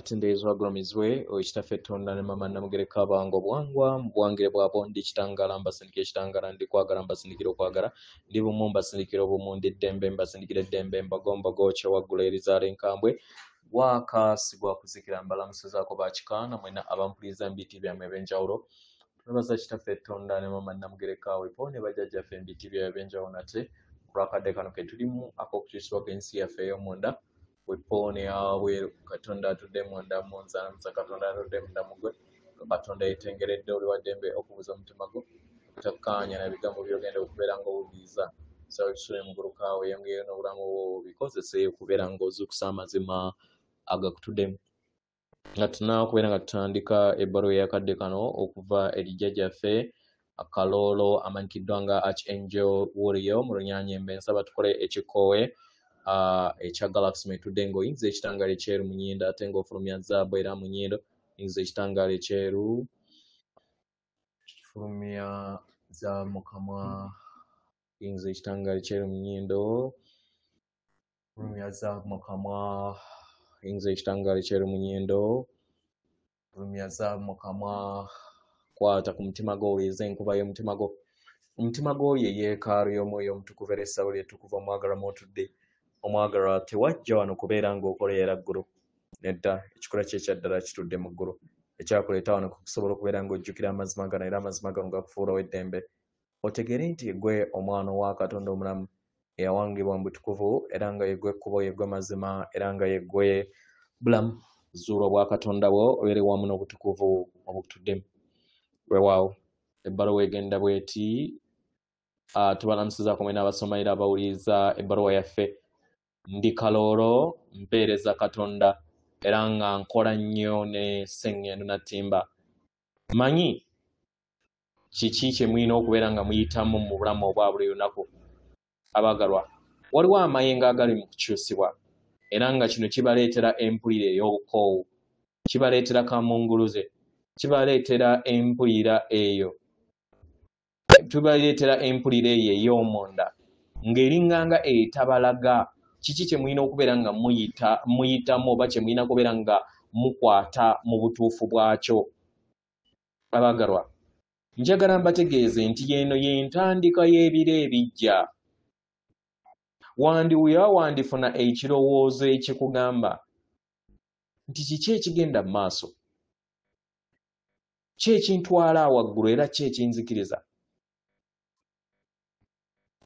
Atenderezebwa agulumizibwe oyo Kitaffe Tonda ne Maama Namugereka abange obuwangwa mu buwangire bwabwo. Ndi kitangaala mbasindikira ekitangaala, ndi kwagala mbasindikira okwagala, ndi bumu mbasindikira obumu, ndi ddembe mbasindikira eddembe, mbago mbago kyewaggula erizaala enkambwe, gwaka si gwa kuzikira. Mbalamusizaako bakika namwena abampuliriza mu biti byammwe ebyenjawulo. Twebaza Kitaffe Tonda ne Maama Namugereka wepo ne bajjajjaffe mu biti byabwe ebyenjawulo nate olw'akadde kano ke tulimu ak'okukyusibwa kw'ensi yaffe ey'omunda wepo ne wabweru. Katonda atudde munda mu nzalamusa, Katonda atudde munda mu ggwe, Katonda yeetengeredde oli wa ddembe okubuuza omutima gwo obutakkaanya na bigambo by'ogenda okubeera ng'owuliriza. Nsaba ekisule muguluka weeyongereyo n'obulamu bwo obikozese okubeera ng'ozuukusa amazima agakutuddemu. Nga tunnaba kubeera nga tutandika ebbaluwa ey'akadde kano okuva eri jjajjaffe Kaloolo amanyikiddwa nga Archangel Uriel mu Lunyanyembe, nsaba tukole ekikkowe ekya Galaxy mwetudde ng'oyingiza ekitangaala ekyeru mu nnyindo ate ng'ofulumya zaabu era mu nnyindo. Yingiza ekitangaala ekyeru, fulumya zaabu mu kamwa, yingiza ekitangaala ekyeru mu nnyindo, fulumya zaabu mu kamwa, yingiza ekitangaala ekyeru mu nnyindo, fulumya zaabu mu kamwa. Kwata ku mutima gwo owulirize enkuba y'omutima gwo. Omutima gwo ye yeekaalu y'omwoyo omutukuvu era essabo lye ettukuvu omwagalwa mw'otudde. Omwagalwa tewajja wano kubeera ng'okolerera ggulu. Nedda, ekikula kye ekya ddala kitudde mu ggulu. Ekyakuleeta wano kusobola okubeera ng'ojjukira amazima gano era amazima gano gakufuula ow'eddembe. Otegeere nti ggwe omwana wa Katonda omulamu eyawangibwa mu butukuvu era nga ye ggwe kkubo, ye ggwe mazima era nga ye ggwe bulamu. Zuula obwakatonda bwo obeere wamu n'obutukuvu obukutuddemu. Weewaawo ebbaluwa egenda bw'eti. Tubalamusizaako mwena abasoma era abawuliriza ebbaluwa yaffe. Ndi Kaloolo, mpeereza Katonda era nga nkola nnyo ne Sseŋŋendo Nattimba. Manyi kiki kye mulina okubeera nga muyitamu mu bulamu obwa buli lunaku. Abaagalwa, waliwo amayengo agali mu kukyusibwa era nga kino kibaleetera empulira ey'obukoowu, kibaleetera kamunguluze, kibaleetera empulira eyo, tubaleetera empulira eyo ey'omunda ng'eringanga etabalaga kiki kye mulina okubeera nga muyitamu oba kye mulina kubeera nga mukwata mu butuufu bwakyo. Abaagalwa, njagala mbategeeze nti eno y'entandika y'ebiro ebijja. Wandiwulira wandifuna ekirowoozo ekikugamba nti kiki ekigenda mu maaso, ki ekintwala waggulu era ki ekinzikiriza.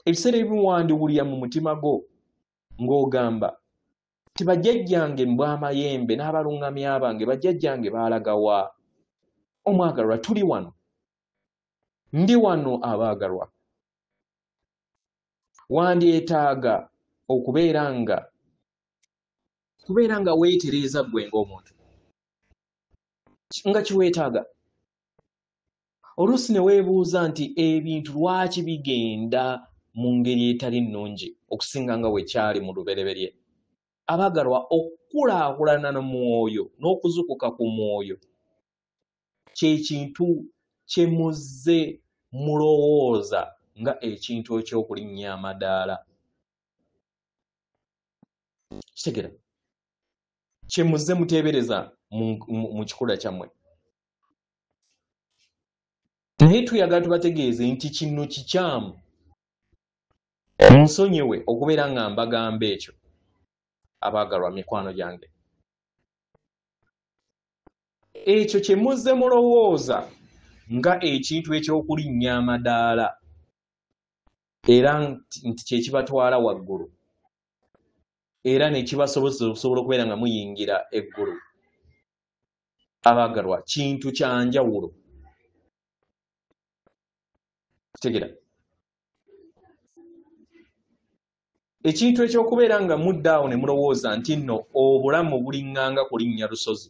Ebiseera ebimu wandiwulira mu mutima gwo ng'ogamba nti bajjajjange mbw'amayembe n'abalungamya bange bajjajjange baalagawa. Omwagalwa, tuli wano, ndi wano abaagalwa. Wandyetaaga okubeera nga weetereeza ggwe ng'omuntu, nga kiweetaaga. Oluusi ne weebuuza nti ebintu lwaki bigenda mu ngeri etali nnungi okusinga nga bwe kyali mu lubereberye. Abaagalwa, okukulaakulana mu mwoyo n'okuzuukuka ku mwoyo kye kintu kye muzze mulowooza nga ekintu eky'okulinnya amadaala. Kitegeera kye muzze muteebereza mu kikula kyammwe. Naye tuyagala tubategeeze nti kino kikyamu. Munsonyiwe okubeera nga mbagamba ekyo, abaagalwa mikwano gyange. Ekyo kye muzze mulowooza nga ekintu eky'okulinnya amadaala era nti kye kibatwala waggulu era ne kibasobozesa okusobola okubeera nga muyingira eggulu. Abaagalwa, kintu kya njawulo. Kitegeera ekintu ekyokubeera nga mudda awo ne mulowooza nti nno obulamu buliŋŋanga kulinnya lusozi,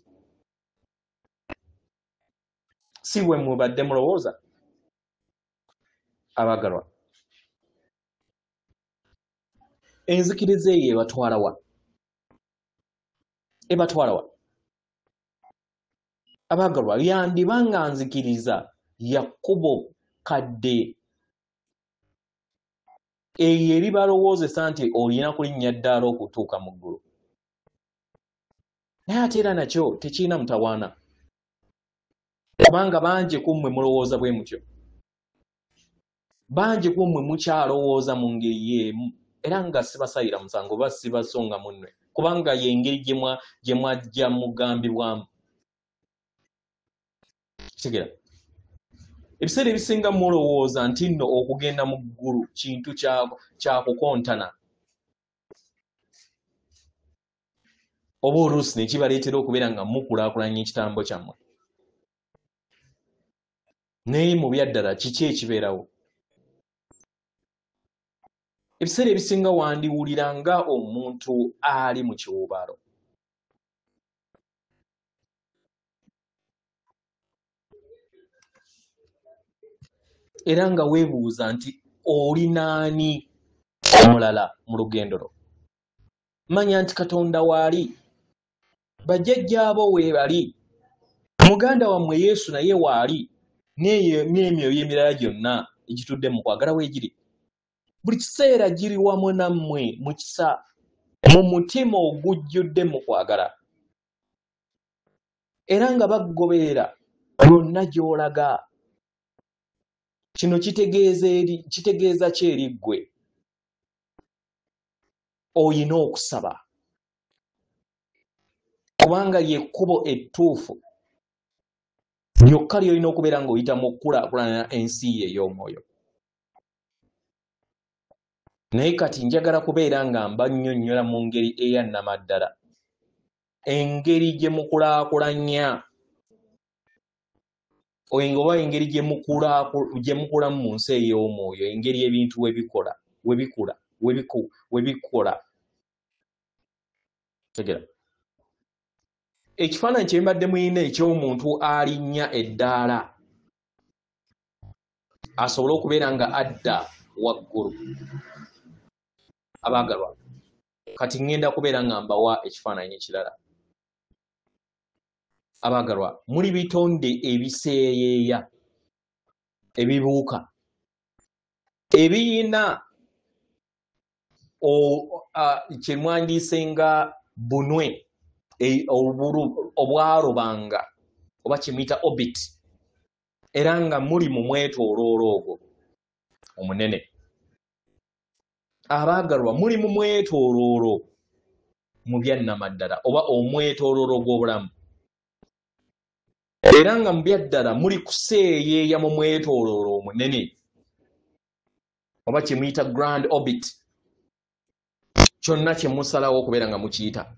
si bwe mubadde mulowooza. Abaagalwa, enzikiriza eyo ebatwala wa? Ebatwala wa? Abaagalwa, yandiba nga nzikiriza ya kkubo kadde eyo eribalowoozesa nti olina kulinnya ddaala okutuuka mu ggulu. Naye ate era nakyo tekirina mutawaana, kubanga bangi ku mmwe mulowooza bwe mutyo, bangi ku mmwe mukyalowooza mu ngeri y'emu, era nga sibasalira musango oba sibasonga munnwe, kubanga y'engeri gye mwajja mugambibwamu. Kitegeera? Ebiseera ebisinga mulowooza nti nno okugenda mu ggulu kintu kya kukontana, oba oluusi ne kibaleetera okubeera nga mukulaakulanya ekitambo kyammwe. Naye mu byaddala kiki ekibeerawo? Ebiseera ebisinga wandiwulira nga omuntu ali mu kiwuubaalo. Era nga weebuuza nti oli naani omulala mu lugendo lwo. Manya nti Katonda waali, bajjajjaabo weebali, muganda wammwe Yesu naye waali, n'emyoyo emirala gyonna egitudde mu kwagala weegiri. Buli kiseera giri wamu nammwe mu kisa, mu mutima ogujjudde mu kwagala, era nga bakugoberera yonna gy'olaga. Kino kitegeeza ki eri ggwe? Oyina okusaba, kubanga ly'ekkubo ettuufu lyokka ly'olina okubeera ng'oyitamu okukulaakulanya ensi yo ey'omwoyo. Naye kati njagala kubeera nga mbannyonnyola mu ngeri eya nnamaddala engeri gye mukulaakulanya oba engeri gye mukulamu mu nsi ey'omwoyo, engeri ebintu webikola webikula webikola. Tegera ekifaananyi kye mbadde muyina eky'omuntu alinnya eddaala asobole okubeera nga adda waggulu. Abaagalwa, kati ŋŋenda kubeera nga mbawa ekifaananyi ekirala. Abaagalwa, muli bitonde ebiseeyeeya, ebibuuka, ebiyina kye mwandiise nga bunwe obwalobanga oba kye muyita orbit, era nga muli mu mwetooloolo ogwo omunene. Abaagalwa, muli mu mwetooloolo mu byannamaddala oba omwetooloolo gw'obulamu, era nga mu byaddala muli kuseeyeeya mu mwetooloolo omunene oba kye muyita grand orbit, kyonna kye musalawo okubeera nga mukiyita.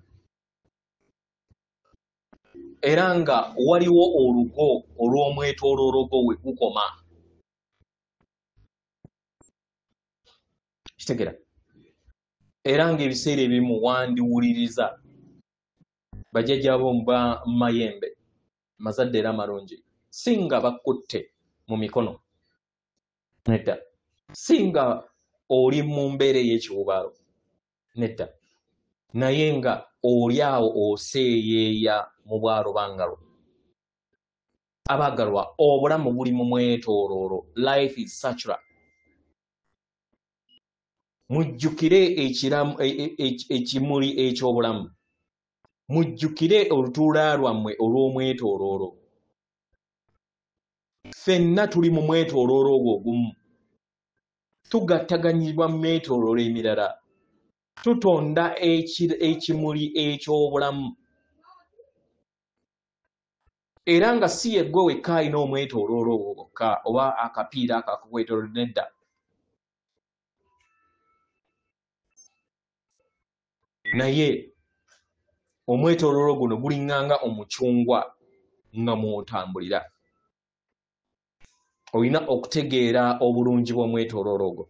Era nga waliwo olugo olw'omwetooloolo gwo we gukoma. Kitegera? Era ng'ebiseera ebimu wandiwuliriza bajjajjaabo ba mayembe mazadde era amalungi, si nga bakutte mu mikono, nedda, si nga oli mu mbeera ey'ekiwuubaalo, nedda, naye nga oli awo oseeyeeya mu bwalobangalo. Abaagalwa, obulamu buli mu mwetooloolo. Life is circular. Mujjukire ekimuli eky'obulamu, mujjukire olutuula lwammwe olw'omwetooloolo. Ffenna tuli mu mwetooloolo ogwo ogumu, tugattaganyizibwa mu myetooloolo emirala, tutonda ekimuli eky'obulamu. Era nga si yeggwe wekka alina omwetooloolo ogwo gwokka oba akapiira ako akakwetoolodde, nedda. Naye omwetooloolo guno gulinganga omucungwa nga mw'otambulira. Olina okutegeera obulungi bw'omwetooloolo ogwo,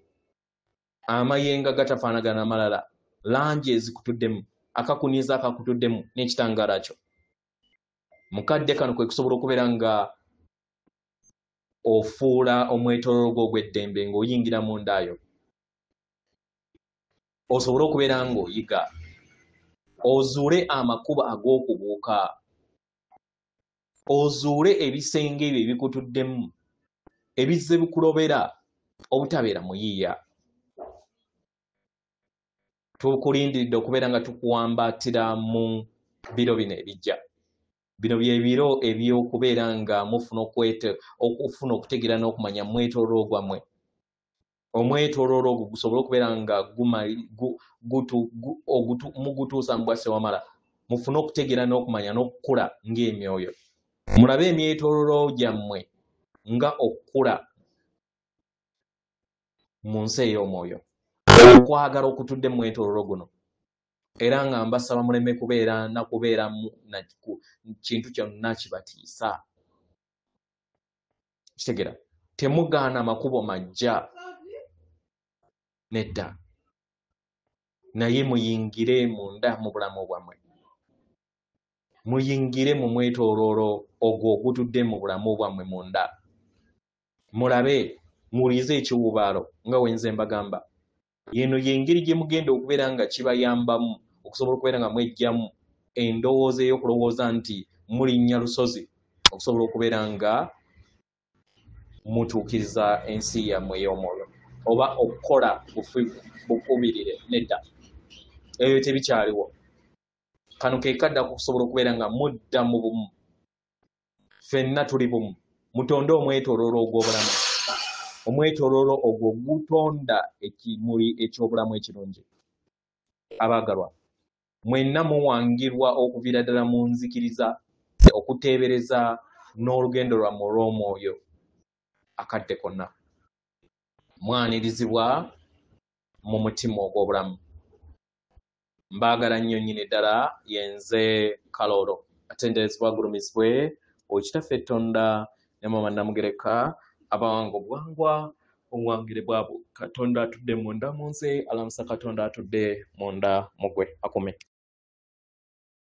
amayengo agatafaanagana malala, langi ezikutuddemu, akakuniza akakutuddemu n'ekitangaala kyo. Mukadde kano kwe kusobola okubeera nga ofuula omwetooloolo gwo ogw'eddembe ng'oyingira mu ndaayo, osobole okubeera ng'oyiga, ozuule amakubo ag'okubuuka, ozuule ebisenge ebyo ebikutuddemu ebizze bikulobera obutabeera muyiiya. Tukulindiridde okubeera nga tukuwambaatira mu Biro bino ebijja, bino bye biro eby'okubeera nga mufuna okufuna okutegeera n'okumanya mwetooloolo gwammwe. Omwetooloolo ogwo gusobole okubeera nga mugutuusa mu bwassewamala, mufune okutegeera n'okumanya n'okukula ng'emyoyo. Mulabe emyetooloolo gyammwe nga okukula mu nsi ey'omwoyo, okwagala okutudde mu mwetooloolo guno. Era nga mbasaba muleme kubeera na kubeera na kintu kyonna kibatiisa. Kitegeera, temugaana makubo majja nedda, naye muyingire munda mu bulamu bwammwe, muyingire mu mwetooloolo ogwo ogutudde mu bulamu bwammwe munda. Mulabe, muwulirize ekiwuubaalo nga wenze mbagamba. Yeno y'engeri gye mugenda okubeera nga kibayambamu okusobola okubeera nga mweggyamu endowooza ey'okulowooza nti mulinnya lusozi okusobola okubeera nga mutuukiriza ensi yammwe ey'omwoyo oba okukola bukubirire. Nedda, ebyo tebikyaliwo. Kano ke kadda okusobola okubeera nga mudda mu bumu. Ffenna tuli bumu. Mutonde omwetooloolo ogw'obulamu. Omwetooloolo ogwo gutonda ekimuli eky'obulamu ekirungi. Abaagalwa, mwenna muwangirwa okuviira ddala mu nzikiriza, okuteebereza n'olugendo lwammwe olw'omwoyo akadde konna. Mwanirizibwa mu mutima ogw'obulamu. Mbaagala nnyo nnyini ddala. Yenze Kaloolo, atenderezebwa agulumizibwe Okitaffe Ttonda ne Maama Namugereka, abawanga obuwangwa obuwangire bwabwe. Katonda atudde munda mu nze alamusa Katonda atudde munda mu ggwe akume.